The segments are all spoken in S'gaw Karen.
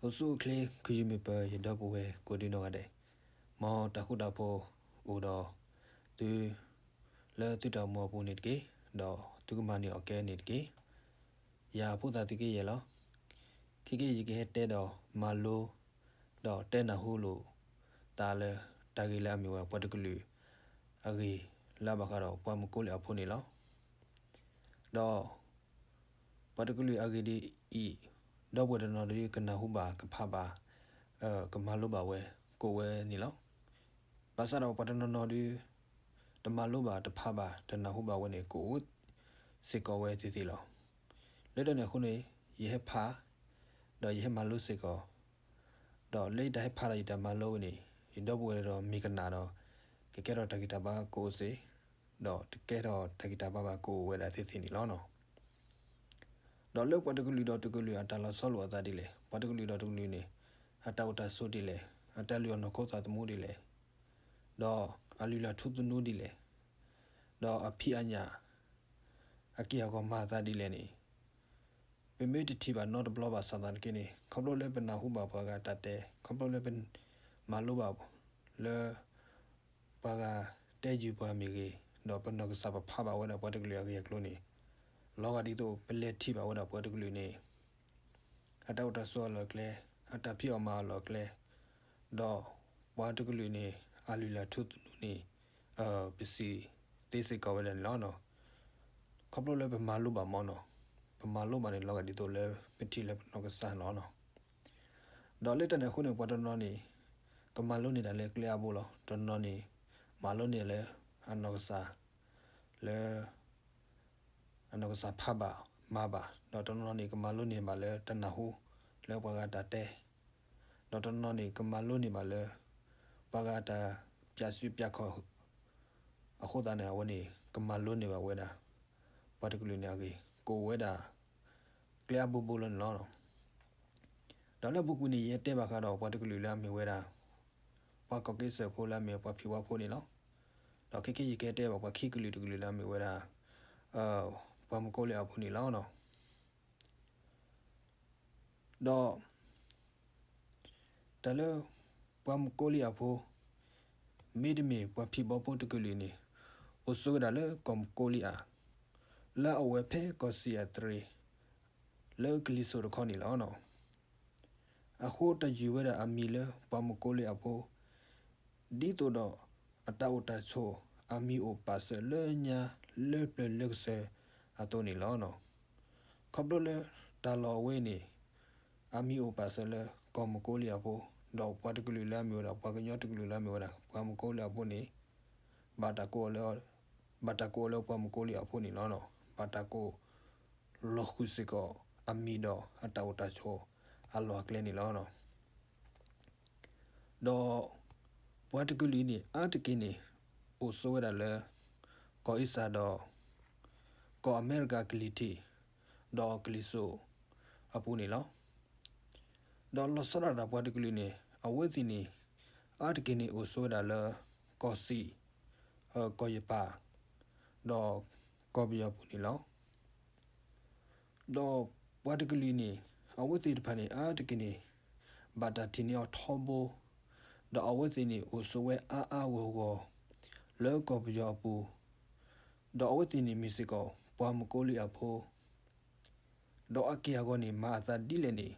အိၣ်ဆူၣ်အိၣ်ချ့ ခုယုၢ်မုာ်ပၢၤ ယဒီပုၢ်ဝဲၢ်ကိးဒံနီၢ်ဂၤဒဲး, မ်တၢ်ဃူတၢ်ဖိးအိၣ်ဒီးသု လၢသုတၢ်အိၣ်မူအပူၤန့ၣ်တက့ၢ်. ဒီးသုကမၤန့ၢ်အီၣ်ကဲန့ၣ်တက့ၢ်. ယၤဖိသၣ်သုးက့ယဲၢ်လီၤ. ခဲကနံၣ်အံၤ ယကဟဲတဲဒီးမၤလိ ဒီးတဲနၢ်ဟူလိာ်သးလၢ တၢ်ဂ့ၢ်လၢအမ့ၢ်ဝဲပှၤတကလုာ်အဂ့ၢ် လၢအဘၣ်ဃးဒီးပှၤမုၣ်ကီၤလံၢ်အဖိန့ၣ်လီၤ. ဒီးပှၤတကလုာ်အဂ့ၢ်ဒ်အံၤ, ဒီပုၢ်ဝဲၢ်တနီၤနီၤဒီးကနၢ်ဟူဘၣ် ကဖးဘၣ်, ကမၤလိဘၣ်ဝဲ ကအိၣ်ဝဲန့ၣ်လီၤ. ဘၣ်ဆၣ်ဒီးပှၤတနီၤနီၤဒီး တမၤလိဘၣ် တဖးဘၣ် တနၢ်ဟူဘၣ်ဝဲန့ၣ် ကအိၣ်စ့ၢ်ကီးဝဲသ့ၣ်သ့ၣ်လီၤ. လၢတၢ်န့ၣ်အဃိန့ၣ် ယဟဲဖး ဒီးယဟဲမၤလိစ့ၢ်ကီး, ဒီးလၢယတၢ်ဟဲဖးဒီးယတၢ်မၤလိဝဲန့ၣ် ယဒီပုၢ်ဝဲၢ်ဒီးမ့ၢ်ကနၣ်ဒီး ကကဲထီၣ်တၢ်ဂံၢ်တၢ်ဘါကအိၣ်စ့ၢ်, ဒီးတကဲထီၣ်တၢ်ဂံၢ်တၢ်ဘါဘၣ်ကအိၣ်ဝဲဒၣ်သ့ၣ်သ့ၣ်န့ၣ်လီၤ. ဒီးလၢပှၤတကလုာ်ဒီးတကလုာ်အတၢ်လီၤဆီလိာ်အသးဒ်လဲၣ်, ပှၤတကလုာ်ဒီးတကလုာ်န့ၣ် အတၢ်အိၣ်တၢ်ဆိးဒ်လဲၣ်, အတၢ်လုၢ်အီၣ်နီၢ်ခိသးသမူဒ်လဲၣ်, ဒီးအလုၢ်လၢ်ထူသနူဒ်လဲၣ်, ဒီးအဖံးအညၣ် အက့ၢ်အဂီၤမၤအသးဒ်လဲၣ်န့ၣ် ပမ့ၢ်တထံၣ်ဘၣ်နီတဘျီဘၣ်ဆၣ်သနာ်က့န့ၣ် ခီဖျိလၢပနၢ်ဟူဘၣ်ပှၤဂၤတၢ်တဲ, ခီဖျိလၢပမၤလိဘၣ်လၢ ပှၤဂၤတဲယုာ်ပှၤမ့ၢ်ဂ့ၤ, ဒီးပနီၢ်ကစၢ်ပဖးဘၣ်ဝဲဒၣ်ပှၤတကလုာ်အဂ့ၢ်အကျိၤန့ၣ်, လီၤဂာ်ဒ်သိးပလဲၤထံၣ်ဘၣ်ဝဲဒၣ်ပှၤတကလုာ်န့ၣ် အတၢ်အိၣ်တၢ်ဆိးအလီၢ်အကျဲ, အတၢ်ဖံးအီၣ်မၤအီၣ်အလီၢ်အကျဲ, ဒီးပှၤတကလုာ်န့ၣ် အလုၢ်လၢ်ထူသနူန့ၣ် ပစံးသ့စ့ၢ်ကီးဝဲဒၣ်န့ၣ်လီၤ. ခီဖျိလၢပမၤလိဘၣ်မ့ၢ်နီၤ, ပမၤလိဘၣ်န့ၣ် လီၤဂာ်ဒ်သိးလၢပထံၣ်လၢပနီၢ်ကစၢ်လီၤ. ဒီးလၢတၢ်န့ၣ်အဃိန့ၣ် ပှၤတနီၤန့ၣ် ကမၤလိန့ၢ်တၢ်လၢကျဲအါဘိလီၤ. တနီၤန့ၣ် မၤလိန့ၢ်လၢအနီၢ်ကစၢ် လၢ အနီၢ်ကစၢ်ဖးဘၣ်မၤဘၣ်, ဒီးတနီၤနီၤန့ၣ် ကမၤလိန့ၢ်ဘၣ်လၢတၢ်နၢ်ဟူ လၢပှၤဂၤတၢ်တဲ, ဒီးတနီၤနီၤန့ၣ် ကမၤလိန့ၢ်ဘၣ်လၢ ပှၤဂၤတၢ်ပျးစုပျးခီၣ် အဃိသတးန့ၣ် အဝဲန့ၣ် ကမၤလိန့ၢ်ဘၣ်ဝဲဒၣ် ပှၤတကလုာ်န့ၣ်အဂ့ၢ် ကအိၣ်ဝဲဒၣ် ကျဲအါဘိဘိလီၤန့ၣ်လီၤ. ဒီးလၢအပူၤကွံာ်န့ၣ် ယတဲဘၣ်ဃးဒီးပှၤတကလုာ်လၢအမ့ၢ်ဝဲဒၣ် ပှၤကီၢ်က့စၢၢ်ဖိလၢအမ့ၢ်ပှၤဖံးဝါဖိန့ၣ်လီၤ. ဒီးခဲကနံၣ်အံၤ ယကတဲဘၣ်ပှၤခံကလုာ်တကလုာ်လၢအမ့ၢ်ဝဲဒၣ် ပှၤမုၣ်ကီၤလံၢ်အဖိန့ၣ်လီၤ. ဒီး တၢ်လၢ ပှၤမုၣ်ကီၤလံၢ်အဖိ မ့တမ့ၢ်ပှၤဖံးဘီဖိတကလုာ်န့ၣ် အိၣ်ဆိးဝဲဒၣ်လၢကီၢ်မုၣ်ကီၤလံၢ်အါ လၢအအိၣ်ဝဲဖဲကီၢ်စံၣ်အသရ့ၣ် လၢကလံၤစိးတခီန့ၣ်လီၤ. အဃိတၢ်ယုၢ်ဝဲဒၣ်အမံၤလၢပှၤမုၣ်ကီၤလံၢ်အဖိ ဒ်သိးဒီးအတၢ်အိၣ်တၢ်ဆိး အမံၤအိၣ်ပာ်စၢၤလၢညါလၢပျၢၤလၢကစၢၤအသိးန့ၣ်လီၤ. ခီဖျိလၢတၢ်လီၢ်အဝဲန့ၣ် အမံၤအိၣ်ပာ်စၢၤလၢကီၢ်မုၣ်ကီၤလံၢ်အဖိ ဒီးပှၤတကလုာ်လၢအမ့ၢ်ဝဲဒၣ် ပှၤကညီတကလုာ်လၢအမ့ၢ်ဝဲဒၣ် ပှၤမုၣ်ကီၤလံၢ်အဖိန့ၣ် ဘၣ်တၢ်ကိးလၢ ဘၣ်တၢ်ကိးလၢပှၤမုၣ်ကီၤလံၢ်အဖိန့ၣ်လီၤ. ဘၣ်တၢ်ကိးလီၤဃုာ်စ့ၢ်ကီးအမံၤဒီးအတၢ်အိၣ်တၢ်ဆိးအလီၢ်အကျဲန့ၣ်လီၤ. ဒီးပှၤတကလုာ်န့ၣ် အါတက့ၢ်န့ၣ် အိၣ်ဆိးဝဲဒၣ်လၢ ကီၢ်အ့စၢ်ဒီး ကီၢ်အမဲရကၤကလံၤထံး ဒီးကလံၤစိးအပူၤန့ၣ်လီၤ. ဒီးလီၤဆီဒၣ်တၢ်ပှၤတကလုာ်န့ၣ် အဝဲသ့ၣ်န့ၣ် အါတက့ၢ်န့ၣ်အိၣ်ဆိးဝဲဒၣ်လၢ ကီၢ်စံၣ်, ကီၢ်ယပၣ် ဒီးကီၢ်ပယီၤပူၤန့ၣ်လီၤ. ဒီးပှၤတကလုာ်န့ၣ် အဝဲသ့ၣ်တဖၣ်န့ၣ် အါတက့ၢ်န့ၣ် ဘၣ်တၢ်ထံၣ်န့ၢ်အီၤထီဘိ, ဒီးအဝဲသ့ၣ်န့ၣ် အိၣ်ဆိးဝဲအါအါဂီၢ်ဂီၢ် လၢကီၢ်ပယီၤအပူၤ, ဒီးအဝဲသ့ၣ်န့ၣ်မ့ၢ်စ့ၢ်ကီး ပှၤမုၣ်ကီၤလံၢ်အဖိ ဒီးအက့ၢ်အဂီၤန့ၣ် မၤအသးဒ်လဲၣ်န့ၣ်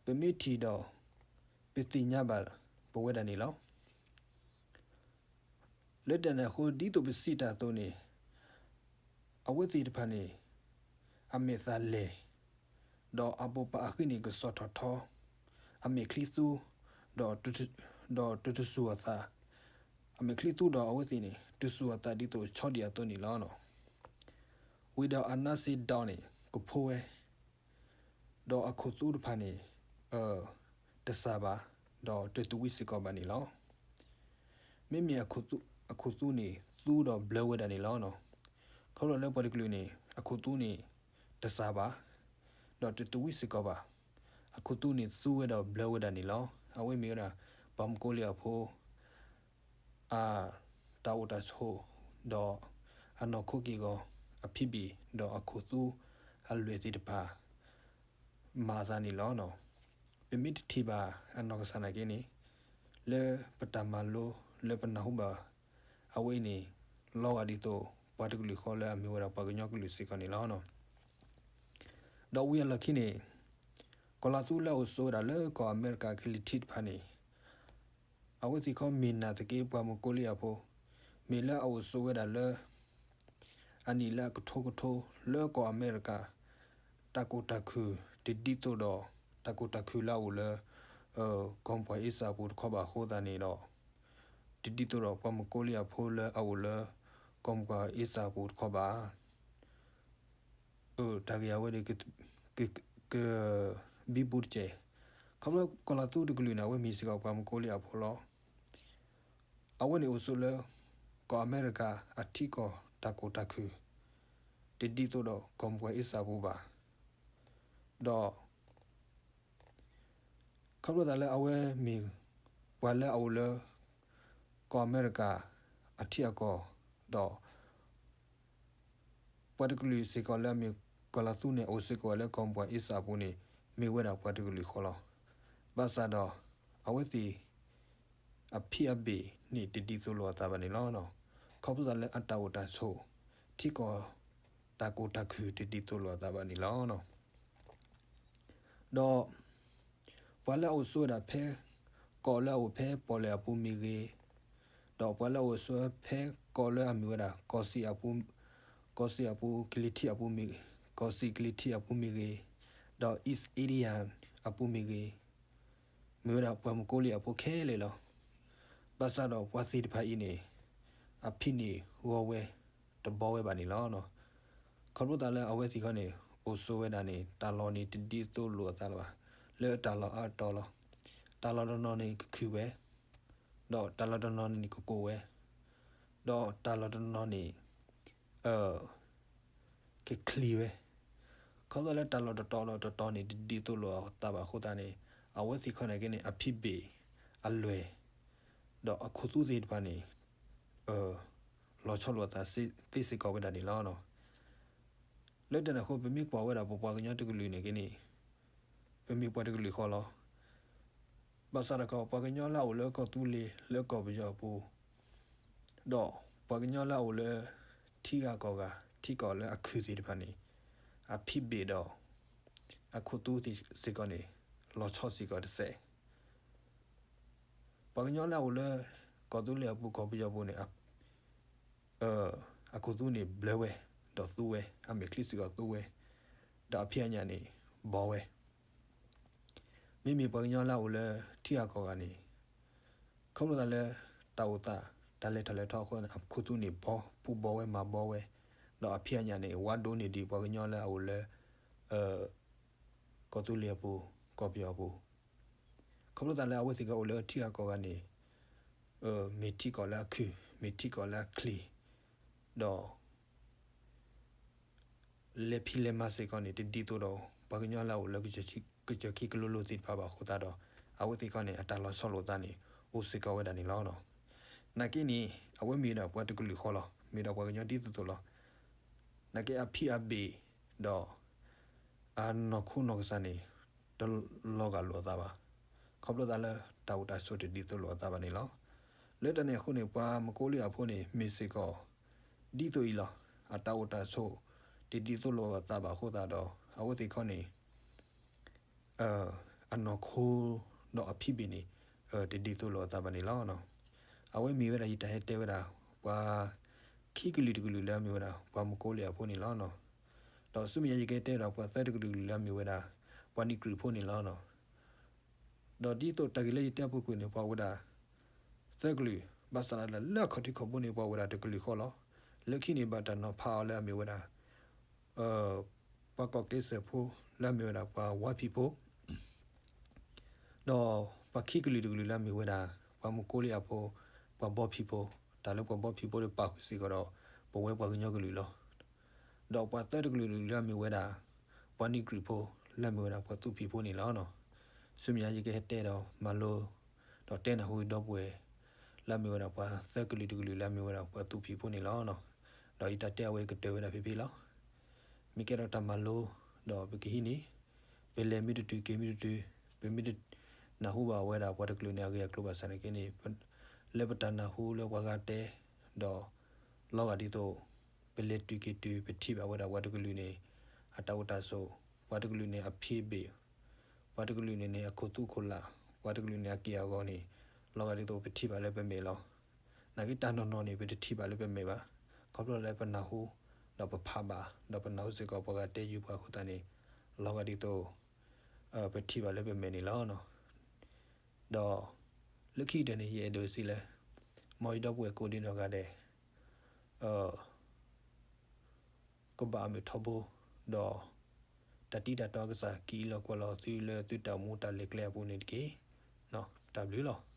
ပမ့ၢ်ထံၣ်ဒီး ပသ့ၣ်ညါဘၣ်ပဝဲဒၣ်န့ၣ်လီၤ. လၢတၢ်န့ၣ်အဃိ ဒ်သိးပစံးတၢ်အသိးန့ၣ် အဝဲသ့ၣ်တဖၣ်န့ၣ် အမဲာ်သၣ်လဲၢ်, ဒီးအပိာ်ပာ်အဃံန့ၣ် ကစီၣ်ထီၣ်ထီ, အမဲာ်ချံသူ, ဒီးတ, ဒီးတတစူၢ်အသး, အမဲာ်ချံသူဒီးအဝဲသ့ၣ်န့ၣ် တစူၢ်အသးဒ်သိးဆီဒံၣ်အသိးန့ၣ်လီၤ. ဝံၤဒီးအနါစ့ဒီးန့ၣ် ကဖိဝဲ ဒီးအခိၣ်သူတဖၣ်န့ၣ် တစၢ်ဘၣ်, ဒီးတသဝံးစ့ၢ်ကီးဘၣ်န့ၣ်လီၤ. မ့မ့ၢ်အခိၣ်သူန့ၣ် သူဒီးဘျၢဝဲဒၣ်န့ၣ်လီၤ. ခီဖျိလၢပှၤတကလုာ်န့ၣ် အခိၣ်သူန့ၣ် တစၢ်ဘၣ်, ဒီးတသဝံးစ့ၢ်ကီးဘၣ်. အခိၣ်သူန့ၣ်သူဝဲဒီးဘျၢဝဲဒၣ်န့ၣ်လီၤ. အဝဲမ့ၢ်ဝဲဒၣ် ပှၤမုၣ်ကီၤလံၢ်အဖိ အတၢ်အိၣ်တၢ်ဆိး, ဒီးအနီၢ်ခိက့ၢ်ဂီၤ, အဖံးဘ့ၣ်, ဒီးအခိၣ်သူအလွဲၢ်သ့ၣ်တဖၣ် မၤအသးန့ၣ်လီၤ. ပမ့ၢ်တထံၣ်ဘၣ်အနီၢ်ကစၢ်နာ်က့န့ၣ်, လၢပတၢ်မၤလိလၢပနၢ်ဟူဘၣ်အဝဲအံၤန့ၣ်, လီၤဂာ်ဒ်သိး ပှၤတကလုာ်ဃီလၢအမ့ၢ်ဝဲဒၣ်ပှၤကညီကလုာ်စ့ၢ်ကီးန့ၣ်လီၤ. ဒီးဝံၤအလီၢ်ခံန့ၣ်, ကီၤလၤသူလၢအအိၣ်ဆိးဝဲဒၣ်လၢကီၢ်အမဲရကၤကလံၤထံးတဖၣ်န့ၣ်, အဝဲသ့ၣ်ခီမ့ၢ်နာ်သက့ပှၤမုၣ်ကီၤလံၢ်အဖိ, မ့ၢ်လၢအအိၣ်ဆိးဝဲဒၣ်လၢ အနံၣ်လၢအကထိကထိလၢကီၢ်အမဲရကၤ, တၢ်ကိၢ်တၢ်ခုၣ်တဒ်သိးဒီး တၢ်ကိၢ်တၢ်ခုၣ်လၢအအိၣ်လၢ ကီၢ်ပှၢ်အ့စၢ်အပူၤတခီဘၣ်အဃိသတးန့ၣ်ဒီး, တဒ်သိးဒီးပှၤမုၣ်ကီၤလံၢ်အဖိလၢအအိၣ်လၢ ကီၢ်ပှၢ်အ့စၢ်အပူၤတခီဘၣ် တၢ်ဂ့ၢ်အဝဲန့ၣ် ကဘံဘူတကဲး. ခီဖျိကီၤလၤသူတကလုာ်န့ၣ် အဝဲမ့ၢ်စ့ၢ်ကီးပှၤမုၣ်ကီၤလံၢ်အဖိလီၤ. အဝဲန့ၣ်အိၣ်ဆိးလၢ ကီၢ်အမဲရကၤအထံကီၢ်တၢ်ကိၢ်တၢ်ခုၣ် တဒ်သိးဒီးကီၢ်ပှၢ်အ့စၢ်အပူၤဘၣ်. ဒီး ခီဖျိသးလၢအဝဲမ့ၢ်ပှၤလၢအအိၣ်လၢ ကီၢ်အမဲရကၤအထံအကီၢ်, ဒီး ပှၤတကလုာ်စ့ၢ်ကီးလၢအမ့ၢ်ကီၤလၤသူန့ၣ် အိၣ်စ့ၢ်ကီးဝဲလၢကီၢ်ပှၢ်အ့စၢ်အပူၤန့ၣ် မ့ၢ်ဝဲဒၣ်ပှၤတကလုာ်ဃီလီၤ. ဘၣ်ဆၣ်ဒီး အဝဲသ့ၣ် အဖံးအဘ့ၣ်န့ၣ်တဒ်သိးလိာ်အသးဘၣ်န့ၣ်လီၤ. ခီဖျိသးလၢအတၢ်အိၣ်တၢ်ဆိး ထံကီၢ်တၢ်ကိၢ်တၢ်ခုၣ်တဒ်သိးလိာ်အသးဘၣ်န့ၣ်လီၤ. ဒီး ပှၤလၢအအိၣ်ဆိးဝဲဒၣ်ဖဲ ကီၢ်လၢအအိၣ်ဖဲပီၣ်လဲၣ်အပူၤမ့ၢ်ဂ့ၤ, ဒီးပှၤလၢအအိၣ်ဆိးဖဲကီၢ်လၢအမ့ၢ်ဝဲဒၣ် ကီၢ်စံၣ်အပူၤ, ကီၢ်စံၣ်အပူၤ ကလံၤထံးအပူၤမ့ၢ်, ကီၢ်စံၣ်ကလံၤထံးအပူၤမ့ၢ်ဂ့ၤ, ဒီး East Indian အပူၤမ့ၢ်ဂ့ၤ, မ့ၢ်ဝဲဒၣ်ပှၤမုၣ်ကီၤလံၢ်အဖိခဲလၢာ်လီၤ. ဘၣ်ဆၣ်ဒီးပှၤသ့ၣ်တဖၣ်အံၤန့ၣ် အဖံးန့ၢ်ဂီၤဝဲ တဘီဝဲဘၣ်န့ၣ်လီၤ. ခီဖျိသးလၢအဝဲသ့ၣ်ခီန့ၣ် အိၣ်ဆိးဝဲဒၣ်န့ၣ် တၢ်လီၢ်န့ၣ်တဒ်သိးလိာ်အသးလၢၤဘၣ်, လၢတၢ်လီၢ်အါတီၤလီၤ. တၢ်လီၢ်တနီၤန့ၣ်ကခုၣ်ဝဲ, ဒီးတၢ်လီၢ်တနီၤန့ၣ်ကကိၢ်ဝဲ, ဒီးတၢ်လီၢ်တနီၤန့ၣ် ကချံးဝဲ. ခီဖျိလၢတၢ်လီၢ်တတီၤဒီးတတီၤန့ၣ် တဒ်သိးလိာ်အသးဘၣ်အဃိသတးန့ၣ် အဝဲသ့ၣ်ခီန့ၣ်က့န့ၣ် အဖံးဘ့ၣ် အလွဲၢ် ဒီးအခိၣ်သူသ့ၣ်တဖၣ်န့ၣ် လီၤဆီလိာ်အသးသ့စ့ၢ်ကီးဝဲဒၣ်န့ၣ်လီၤ. လၢတၢ်န့ၣ်အဃိ ပမ့ၢ်ကွၢ်ဝဲဒၣ်ပပှၤကညီတကလုာ်န့ၣ်က့န့ၣ် ပမ့ၢ်ပှၤတကလုာ်ဃီလီၤ. ဘၣ်ဆၣ်ဒီးပှၤကညီလၢအအိၣ်လၢကီၢ်သူလ့ၤလၢကီၢ်ပယီၤအပူၤ ဒီးပှၤကညီလၢအအိၣ်လၢ ထံဂၤကီၢ်ဂၤ ထံကီၢ်လၢအခုၣ်သ့ၣ်တဖၣ်န့ၣ် အဖံးဘ့ၣ်ဒီး အခိၣ်သူသ့ၣ်စ့ၢ်ကီးန့ၣ် လီၤဆီစ့ၢ်ကီးတစဲး. ပှၤကညီလၢအအိၣ်လၢ ကီၢ်သူလ့ၤအပူၤ ကီၢ်ပယီၤပူၤန့ၣ် အခိၣ်သူန့ၣ်ဘျၢဝဲ ဒီးသူဝဲ, အမဲာ်ချံစ့ၢ်ကီးသူဝဲ, ဒီးအဖံးအညၣ်န့ၣ် ဘီဝဲ. မ့မ့ၢ်ပှၤကညီလၢအအိၣ်လၢထံဂၤကီၢ်ဂၤန့ၣ် ခီဖျိသးလၢ တၢ်အိၣ်သး တၢ်လဲၤထီၣ်လဲၤထီအဃိန့ၣ် အခိၣ်သူန့ၣ်ဘီ, ပူၤဘီဝဲမၤဘီဝဲ, ဒီးအဖံးအညၣ်န့ၣ် ဝါဒိၣ်န့ၢ်ဒံးပှၤကညီလၢအအိၣ်လၢ ကီၢ်သူလ့ၤအပူၤ, ကီၢ်ပယီၤအပူၤ. ခီဖျိသးလၢအဝဲသ့ၣ်ကအိၣ်လၢထံဂၤကီၢ်ဂၤန့ၣ် မ့ၢ်ထံကီၢ်လၢအခုၣ်, မ့ၢ်ထံကီၢ်လၢအချ့, ဒီး လဲၤဖံးလဲၤမၤစ့ၢ်ကီးန့ၣ် တဒ်သိးဒီး ပှၤကညီလၢအအိၣ်လၢ ကစၢၢ်ခံကလိလိသ့ၣ်တဖၣ်ဘၣ်အဃိသတးဒီး အဝဲသ့ၣ်ခီန့ၣ် အတၢ်လီၤဆီလိာ်သးန့ၣ် အိၣ်စ့ၢ်ကီးဝဲဒၣ်န့ၣ်လီၤ. နာ်က့န့ၣ် အဝဲမ့ၢ်ဒၣ်ပှၤတကလုာ်ဃီလီၤ. မ့ၢ်ဒၣ်ပှၤကညီဒ်သိးသိးလီၤ. နာ်က့အဖံးအဘ့ၣ်ဒီး အနီၢ်ခိနီၢ်ကစၢ်န့ၣ် တလီၤဂာ်လိာ်အသးဘၣ်. ခီဖျိသးလၢတၢ်အိၣ်တၢ်ဆိးတဒ်သိးလိာ်အသးဘၣ်န့ၣ်လီၤ. လၢတၢ်န့ၣ်အဃိန့ၣ် ပှၤမုၣ်ကီၤလံၢ်အဖိန့ၣ် မ့ၢ်စ့ၢ်ကီး ဒ်သိးအံၤလီၤ. အတၢ်အိၣ်တၢ်ဆိး တဒ်သိးလိာ်အသးဘၣ်အဃိသတးဒီး အဝဲသ့ၣ်ခီန့ၣ် အနီၢ်ခိ ဒီးအဖံးဘ့ၣ်န့ၣ် တဒ်သိးလိာ်အသးဘၣ်န့ၣ်လီၤ. အဝဲမ့ၢ်ဝဲဒၣ်ယတၢ်ဟဲတဲဝဲဒၣ် ပှၤခံကလုာ်တကလုာ်လၢအမ့ၢ်ဝဲဒၣ် ပှၤမုၣ်ကီၤလံၢ်အဖိန့ၣ်လီၤ. ဒီးဆူမဲာ်ညါယကဟဲတဲဒီးပှၤသၢတကလုာ်လၢအမ့ၢ်ဝဲဒၣ် ပှၤနံၣ်ကြုၢ်ဖိန့ၣ်လီၤ. ဒီးဒ်သိးတၢ်ဂ့ၢ်လၢယတဲအပူၤကွံာ်န့ၣ် ပှၤအိၣ်ဝဲဒၣ် သၢကလုာ်, ဘၣ်ဆၣ်လၢလၢအခီၣ်ထံးခီၣ်ဘိန့ၣ် ပှၤအိၣ်ဝဲဒၣ်တကလုာ်ဃီလီၤ. လၢခံန့ၣ် ဘၣ်တၢ်နီၤဖးအီၤလၢအမ့ၢ်ဝဲဒၣ် ပှၤကီၢ်က့စၢၢ်ဖိ လၢအမ့ၢ်ဝဲဒၣ်ပှၤဝါဖံးဖိ ဒီးပှၤခံကလုာ်တကလုာ်လၢအမ့ၢ်ဝဲဒၣ် ပှၤမုၣ်ကီၤလံၢ်အဖိ ပှၤဘီဖံးဖိ, တၢ်လၢပှၤဘီဖံးဖိဒီးပာ်ဃုာ်စ့ၢ်ကီးဒီး ပဝဲပှၤကညီကလုာ်လီၤ. ဒီးပှၤသၢတကလုာ်တကလုာ်လၢအမ့ၢ်ဝဲဒၣ် ပှၤနံၣ်ကြုၢ်ဖိ လၢအမ့ၢ်ဝဲဒၣ်ပှၤသူဖံးဖိန့ၣ်လီၤ. ဆူမဲာ်ညါယကဟဲတဲဒီးမၤလိ ဒီးတဲနၢ်ဟူဒီပုၢ်ဝဲၢ် လၢအမ့ၢ်ဝဲဒၣ်ပှၤသၢကလုာ်တကလုာ်လၢအမ့ၢ်ဝဲဒၣ်ပှၤသူဖံးဖိန့ၣ်လီၤ. ဒီးယတၢ်တဲအဝဲကတၢၢ်ဝဲဒၣ်ဖဲဖဲလီၤ. မ့ၢ်ကဲထီၣ်တၢ်မၤလိ ဒီးပကဟံးန့ၢ် ပလဲၤမ့ၢ်တတုၤက့ၤမ့ၢ်တတုၤ ပ ပမ့ၢ်တနၢ်ဟူဘၣ်ဝဲဒၣ်ပှၤတကလုာ်န့ၣ် အဂ့ၢ်အကျိၤဘၣ်ဆၣ်န့ၣ်က့န့ၣ် လၢပတၢ်နၢ်ဟူလၢပှၤဂၤတဲ ဒီး လီၤဂာ်ဒ်သိး ပလဲၤတုၤက့ၤတုၤ ပထံၣ်ဘၣ်ဝဲဒၣ်ပှၤတကလုာ်န့ၣ် အတၢ်အိၣ်တၢ်ဆိး, ပှၤတကလုာ်န့ၣ်အဖံးအဘ့ၣ်, ပှၤတကလုာ်န့ၣ်န့ၣ် အခိၣ်သူခိၣ်လၢ်, ပှၤတကလုာ်န့ၣ်အက့ၢ်အဂီၤန့ၣ် လီၤဂာ်ဒ်သိးပထံၣ်ဘၣ်လၢပမဲာ်လီၤ. နာ်က့တၢ်နီၢ်နီၢ်န့ၣ် ပတထံၣ်ဘၣ်လၢပမဲာ်ဘၣ်. ခီဖျိလၢပနၢ်ဟူ ဒီးပဖးဘၣ် ဒီးပနၢ်ဟူစ့ၢ်ကီးပှၤဂၤတဲယုာ်ပှၤအဃိသတးန့ၣ် လီၤဂာ်ဒ်သိး ပထံၣ်ဘၣ်လၢပမဲာ်န့ၣ်လီၤ. ဒီး လၢခံကတၢၢ်န့ၣ် ယအဲၣ်ဒိးစံးလၢ မ်ယဒီပုၢ်ဝဲၢ်ကိးဒံနီၢ်ဂၤဒဲး ကဘၣ်အမုာ်ထီဘိ ဒီး တၢ်တံၢ်တၢ်တီကစၢ်က့ၤအံၤလီၤကွၢ်လီၤသုလၢသုတၢ်အိၣ်မူတၢ်လဲၤကျဲအပူၤန့ၣ်တက့ၢ်. တၢ်ဘျုးလီၤ.